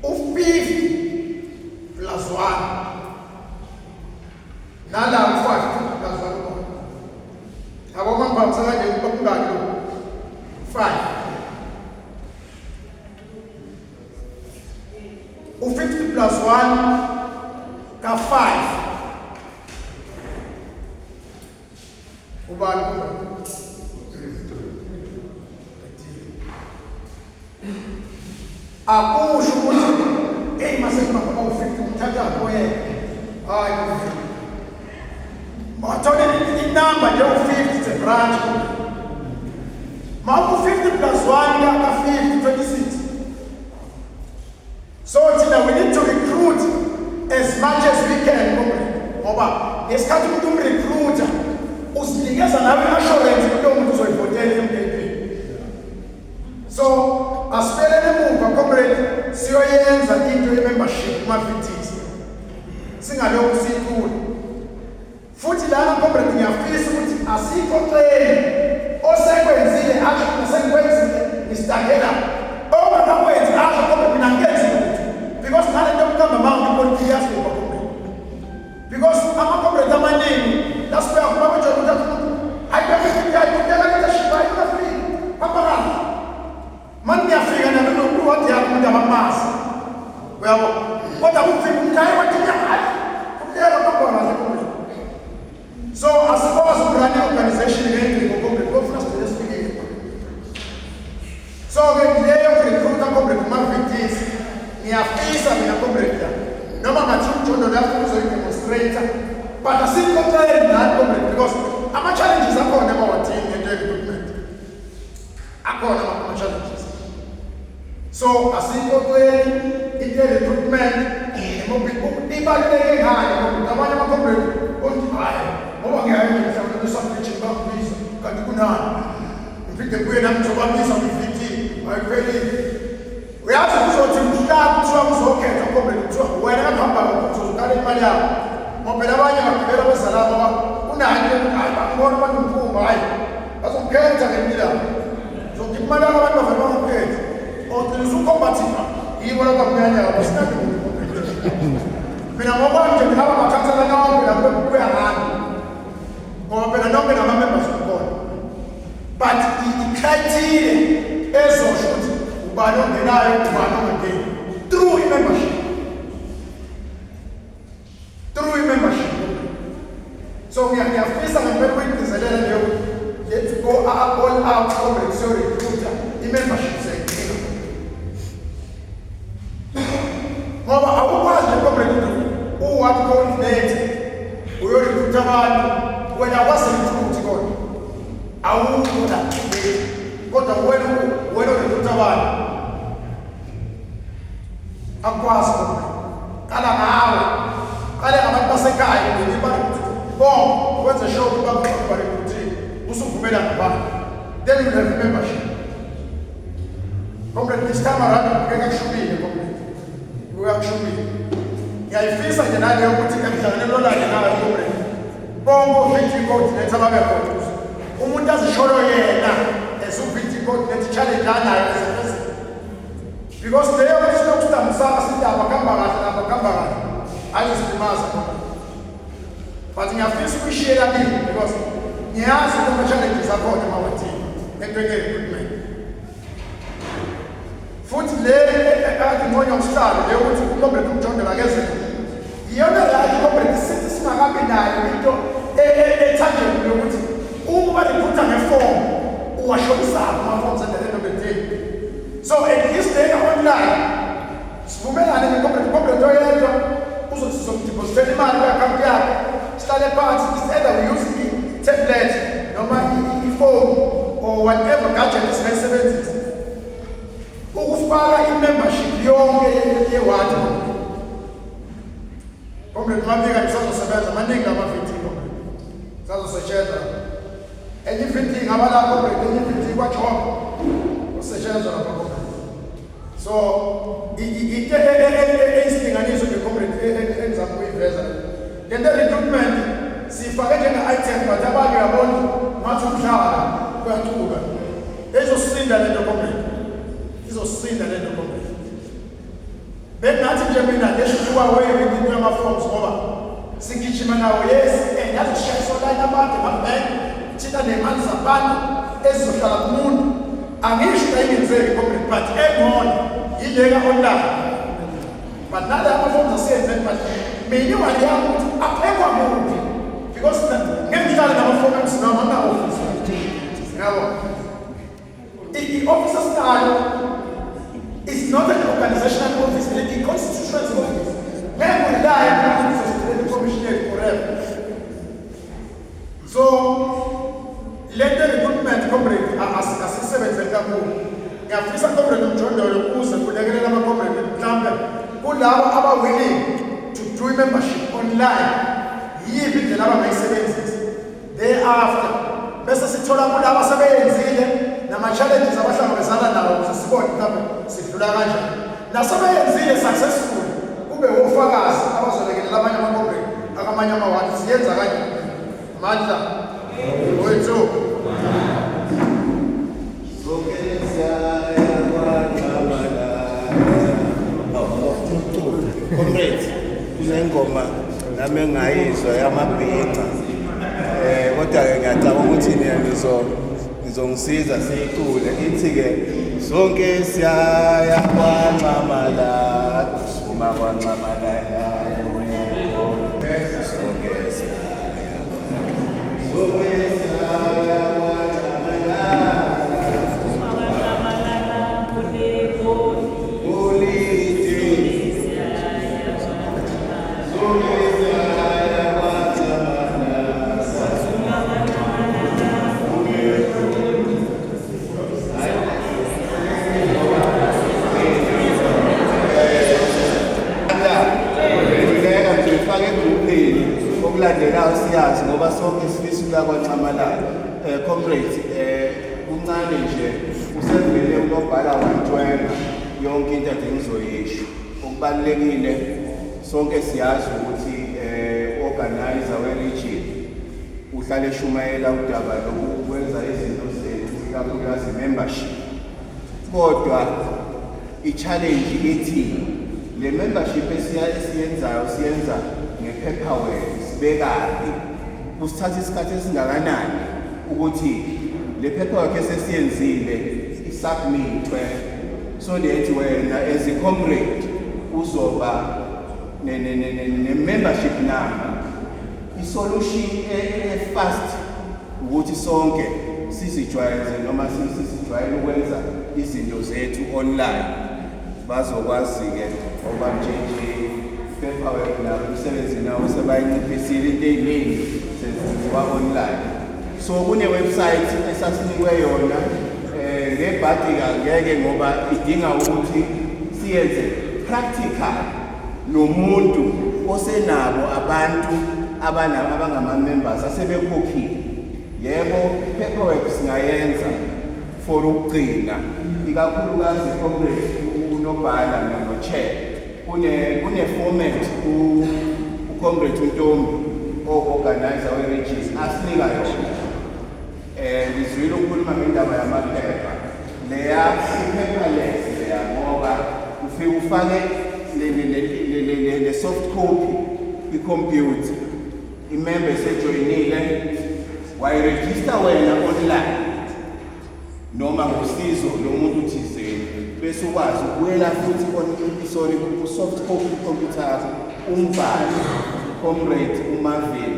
U-50 plus 1 nala u-5 plus 1 ubona yabo uma ngibambisa kanje kungaki lo 5 u-50 plus 1 ka-5 ubani kumbe Akusho ukuthi hey mase kuhamba u-50 umthatha koyena. Hayi u-50. Mathole inamba nje u-50 it's a branch. Ma u-50 plus 1 ka 50 26. So thina we need to recruit as much as we can ngoba ngesikhathi umuntu umrecruiter uzinikeza nawe i-assurance ukuthi lowo muntu uzoyivotela i-MKP. So asibelele emuva comrade siyoyenza into ye-membership kuma-VTs singalokhu siyicula. Futhi lana comrade ngiyafisa ukuthi asixoxeni osekwenzile asho mina sengikwenzile ngisitake la ongakakwenzi asho comrade mina ngikenzi lutho because nale nto yokuqamba amanga ipolitiki iyasibopha comrade because ama-comrade amaningi la sibuya khona bejwayele ukuthi athi umuntu hayi beka leadership hayi uyafika hamba kahle Mani niyafika nalo kuwadi yakho umuntu abamazi. Uyabo? Kodwa kufika umuntu hayi wathi hayi kubuyela kuhamba kahle kumina. So asikwazi ukurun i-organization ngendlela comrade kofuna sigcine sifikile. So ke leyo recruiter comrade kuma-VDs ngiyafisa mina comrade la noma ngathi uJohn uyafuna uzoyi-demonstrate but asixoxeni nathi comrade because ama-challenges akhona emawadini ngento ye-recruitment. Akhona ama challenges. So asixoxeni into recruitment ibaluleke ngani ngoba abanye ama comrade uthi hayi ngoba ngiyaye nje mhlawumbe kwi-submission bangibiza kanti kunani ngiphinde kuye nami ngizobabiza kwi-VT ayiphelile uyazi kuzothi mhla kuthiwa kuzokhetha comrade kuthiwa wena kakuhamba uzozukala imali yakho ngoba phela abanye bagibela bezalabo ba unayo into hayi bangibona abantu ngiphuma hayi bazokukhetha ngelinye ilanga uzokhipha imali yakho abantu bavele bangakukhethi ogcina usukhomba thina yibo laba mnyanyako basinake mina ngokwami nje ngingaba makhansela nonke lapho kubuya ngami ngoba phela nonke nama-members kukhona but i-criteria ezosho ukuthi ubani ongenayo ubani ongangeni through i-membership through i-membership so ngiyafisa ngempela ukuyigcizelela leyo let's go all out comrade siyorecruiter i-membership siyayidinga ngoba awukwazi nje comrade ukuthi uward coordinator uyorecruit abantu wena akwazi recruit kodwa awukho la kodwa wena wena urecruit abantu akwazi comrade qala ngawe qale ngabantu basekhaya ngene bonke wenze sure ukuthi bakurecruitile usuvumela ngabantu then you have membership. Comrade, this time around kubukeka kushubile comrade. Kubukeka kushubile. Ngiyayifisa nje nale yokuthi emhlanganweni olandelayo comrade. Bonke o-VT coordinator babe khona. Umuntu azisholo yena as u-VT coordinator challenge anayo as a president. Because leyo ukuthi silokhu sidambisana sithi lapha kuhamba kahle lapha kuhamba kahle. Ayizosilimaza comrade. But ngiyafisa ukuyishiyela kini because ngiyazi ukuthi ama-challenges akhona emawadini entweni ye-recruitment. Futhi le ekade inconywa usihlalo le yokuthi ucomrade uMjondolo akeze iyona right comrade sithi singakabi nayo into ethangible yokuthi uma barekhutha ngeform uwashonisaphi ama-forms at the end of the day. So at least lena online sivumelane necomrade comrade oyedwa uzomdepositela imali kwi-akhawunti yakhe sihlale phansi it's either we use i-tablet noma i-phone or whatever gadget esingayisebenzisa ukufaka i-membership yonke ye-ward comrade Mabika kusazosebenza maningi ama-VT comrade kusazosetshenzwa enye i-VT ingaba la comrade enye i-VT kwaJob kusetshenzwa lapha comrade so into eyisilinganiso nje comrade engizama ukuyiveza le nto recruitment siyifake njenge-item but abanye uyabona ngathi umdlalo kuyaculwa izosinda le nto comrade izosinda le nto comrade. Bengathi nje mina they should do away with into yama-forms ngoba sigijima nawo, yes, and azoshayisa olayini abade bambank thina nemali zabantu ezizohlala kumuntu. Angisho ukuthi ayingenzeki, comrade, but engcono yileka online. But nale ama-forms asiyenzeni, but mina imali yami ukuthi aphekwa kuphi, because ngeke ngihlale namafomu emzini wami, angina-ofisi, yabo. I-office esinayo is not an organizational office, i-constituency office. Ngeke urilaye ukuthi commission yethu forever. So lento recruitment, comrade, asisebenzeni kakhulu. Ngiyafisa, comrade Mjondolo, ukuze kulekelela ama-comrade, mhlambe kulabo aba-willing to do i-membership online, yiyiphi indlela abangayisebenzisa thereafter, bese sithola kulabo asebeyenzile nama-challenges abahlangabezana nawo, ukuze sibone mhlawumbe sidlula kanjani. Nasebeyenzile successful kube wofakazi abazolekelela abanye ama-comrade akamanye amawadi. Siyenza kanjani? Amandla wethu. Sonke siyaya kwaNxamalala. Comrades, kunengoma nami engayizwa yamabhinca. Kodwa ke ngiyacabanga ukuthi nina nizongisiza siyicule. Ithi ke sonke siyaya kwaNxamalala, suma kwaNxamalala. Sonke siyaya. Sonke siyaya kwaNxamalala. Holide. Sonke siyaya kwaNxamalala. Ngeke ngifake egruphini okulandelayo, siyazi ngoba sonke sifisa ukuya kwaNxamalala. Comrades, kuncane nje, usevele unobhala wantwenga yonke into ade ngizoyisho. Okubalulekile, sonke siyazi ukuthi organizer we-region uhlale eshumayela udaba lokwenza izinto zethu, ikakhulukazi membership, kodwa i-challenge ithi le membership esiyenzayo siyenza nge-paperwork, sibekaphi, kusithatha isikhathi esingakanani ukuthi le paperwork esesiyenzile isubmithwe, so that wena as a comrade uzoba ne-membership number. I-solution e-fast ukuthi sonke sizijwayeze noma sisijwayele ukwenza izinto zethu online. Bazokwazi-ke ngoba nje paperwork nabo umsebenzi nawo sebayinciphisile, into ey'ningi sezenziwa online. So kune-website esasinikwe yona ngebhadi, ngeke ngoba idinga ukuthi siyenze practical nomuntu osenabo abantu abangama-members asebekhokhile. Yebo, paperwork singayenza for ukugcina, ikakhulukazi, comrade, unobhala no-chair, kune format ucomrade uNtombi o-organizer we-region asinika yona. Ngizwile ukukhuluma ngendaba yamaphepha, leya i-paperless leya, ngoba ufike ufake le soft copy kwi-computer, imember esejoyinile wayirejista wena online noma ngosizo lomuntu thizeni, bese ukwazi ukubuyela futhi on, sorry, ku-soft copy computer yakho, umbhale comrade uMarvin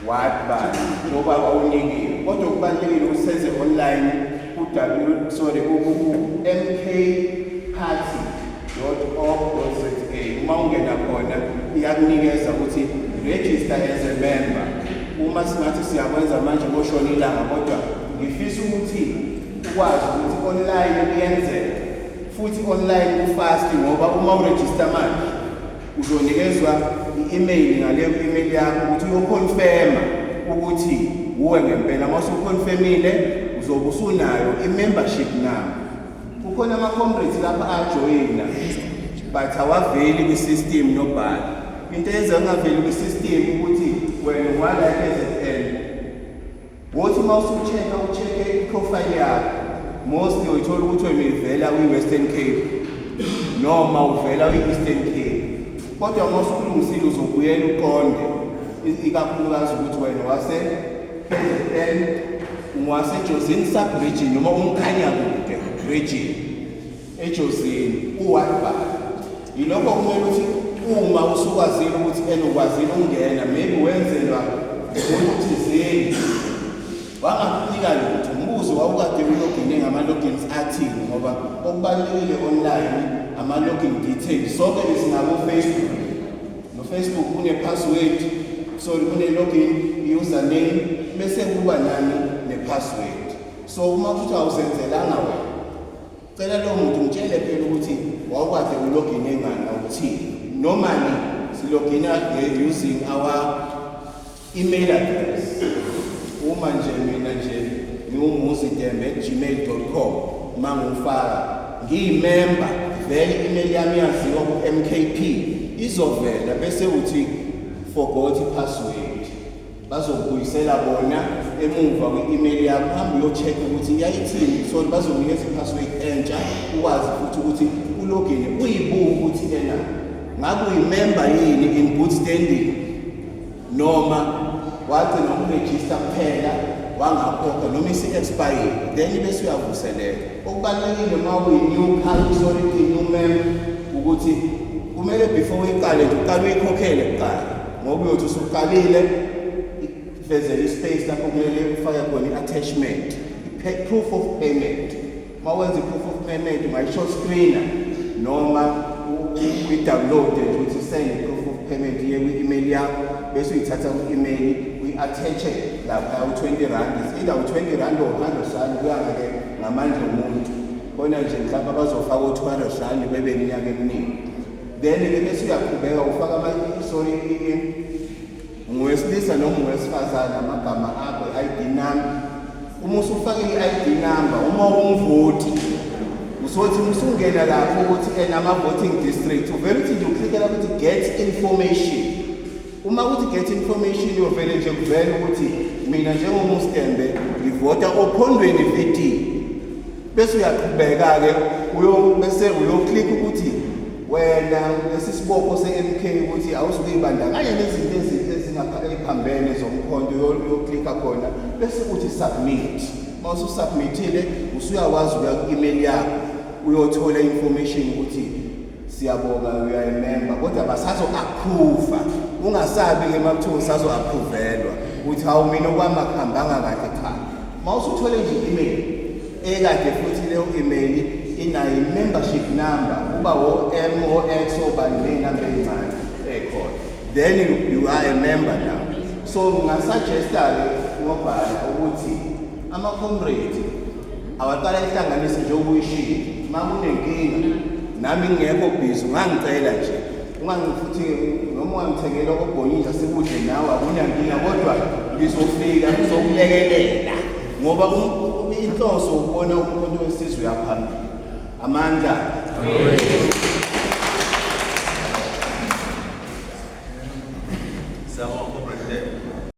what bani njengoba wawunikiwe. Kodwa okubalulekile ukuthi senze online ku-w, sorry, ku-mkparty.org.za. Uma ungena khona iyakunikeza ukuthi register as a member. Uma singathi siyakwenza manje koshona ilanga, kodwa ngifisa ukuthi ukwazi ukuthi online kuyenzeka, futhi online kufast, ngoba uma uregister manje uzonikezwa i-email ngale email yakho ukuthi uyoconfirma ukuthi uwe ngempela. Uma usuconfirmile uzobe usunayo i-membership number. Kukhona ama-comrades lapha ajoyina but awaveli kwi-system nobhala. Into eyenza ungaveli kwi-system ukuthi wena ungwala KZN, wothi uma usu-check-a, u-check-e i-profile yakho, mostly uyithola ukuthi wena ivela kwi-Western Cape. noma uvela kwi-Eastern Cape. Kodwa uma usukulungisile uzobuyela uqonde ikakhulukazi ukuthi wena wase KZN, ungaseJozini sub-region noma uMkhanyakude region eJozini uward bani. Yilokho kumele ukuthi uma usukwazile ukuthi and ukwazile ukungena, maybe wenzelwa umuntu thizeni wangakunika lutho, umbuzo wawukade ulogine ngama-logins athini, ngoba okubalulekile online ama-login details. Sonke sinabo-Facebook, no-Facebook kune-password, sorry, kune-login username bese kuba nani ne-password. So uma kuthi awuzenzelanga wena, cela lowo muntu ngitshele phela ukuthi wawukade ulogine ngani, awuthini. Normally silogina using our email address. Uma nje mina nje ngiwumuzi.dembe@gmail.com, uma ngifaka ngiyimember vele email yami yaziwa ku-MKP, izovela bese uthi forgot password, bazokubuyisela bona emuva kwi-email yakho, hambe uyo-check ukuthi iyayithini. So bazokunikeza i-password entsha, ukwazi futhi ukuthi ulogine uyibuke ukuthi ena ngabe uyimember yini in good standing noma wagcina ukurejista kuphela wangakhokha noma isi-expire, then bese uyavuselela. Okubalulekile uma uyi-new, sorry, uyi-new member ukuthi kumele before uyiqale nje uqale uyikhokhele kuqala, ngoba uyothi usuqalile vezele ispace lapho kumele ufake khona i-attachment, i-proof of payment. Uma wenza i-proof of payment ungayi-short screener noma uyi-download nje ukuthi send i-proof of payment iye kwi-email yakho, bese uyithatha ku-email uyi-attache lapha. U-R20, it's either u-R20 or R100, kuya-ke ngamandla omuntu. Khona nje mhlawumbe abazofaka u-R200 bebe iminyaka eminingi. Then-ke bese uyaqhubeka ufaka sorry, ungowesilisa noma ungowesifazane, amagama akho, i-ID number. Uma usufake i-ID number, uma umvoti usothi usungena lapho ukuthi enama-voting district, uvele uthi nje uklikela ukuthi get information. Uma uthi get information, uyovele nje kuvele ukuthi mina njengoMustembe ngivota oPhondweni VD, bese uyaqhubeka-ke bese uyoklik ukuthi wena lesi sibopho se-MK ukuthi awuzukuyibandakanya nezinto ezingaphambene zomkhonto, uyoklika khona bese uthi submit. Uma ususubmithile usuyakwazi ukuya ku-email yakho uyothola information ukuthi siyabonga, uyayimember, kodwa basazo-approva. Ungasabi-ke uma kuthiwa usazo-approvelwa ukuthi hawu, mina okwami akuhambanga kahle. Cha, uma usuthole nje i-email ekade futhi leyo email inayo i-membership number, kuba o-M, o-X, obani, ney'namba ey'ncane ey'khona, then you are a member now. So ngingasuggesta-ke ngobhala ukuthi ama-comrade awaqala ihlanganise njengoba uyishilo. Uma kunenkinga nami ngingekho busy, ungangicela nje, ungangifuthi noma ungangithengela okobhonyisha sikudle nawe, akunankinga, kodwa ngizofika ngizokulekelela, ngoba inhloso ukubona umuntu wesizwe uyaphambili. Amandla.